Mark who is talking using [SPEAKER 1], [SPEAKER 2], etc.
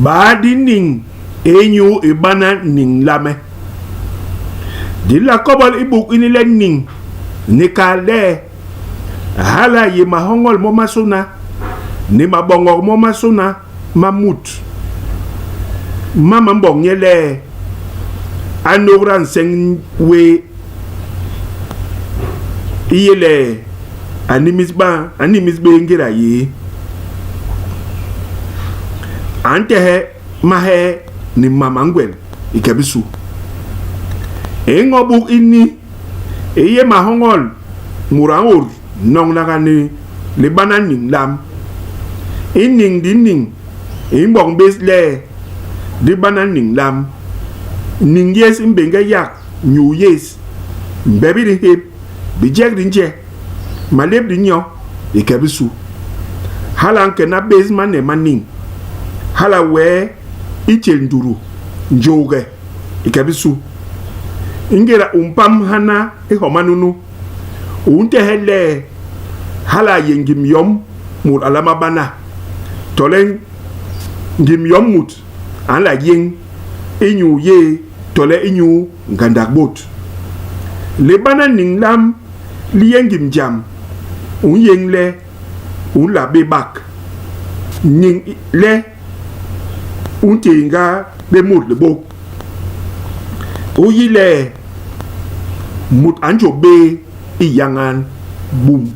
[SPEAKER 1] Baa di niñ inyu i bana niñ lam? Di nla kobol i buk ini le niñ ni kal le hala a yé mahoñol momasôna ni maboñok momasôna ma mut ma ma mboñ nye le a nôgda nseñ wé i yé le a nimis ba a nimis bé ngéda yé. A ntehe mahee ni mam a ngwel i ke bisu. I ño buk ini i yé mahoñol mut a ñôt noñnaga ni libana niñ lam. I niñ di niñ i mboñ bés le di bana niñ lam. Niñ yés i mbéñge yak nyuu yés, mbebi di nhép, bijek di nje, malép di nyo i ke bisu. Hala a nkena bés mane ma niñ, hala wee i tjél ndutu, njôhge i ke bisu. I ngéda u mpam hana i homa nunu, u ntehe le hala a yé ngim yom mut a nlama bana, tole ngim yom mut a nla yéñ inyu yé tole inyu ngandak bôt. Le bana niñ lam li yé ngim jam u nyéñ le u nla bé bak, niñ le u ntééñga bé mut libôk. U yi le mut a njôp bé i yañan bum.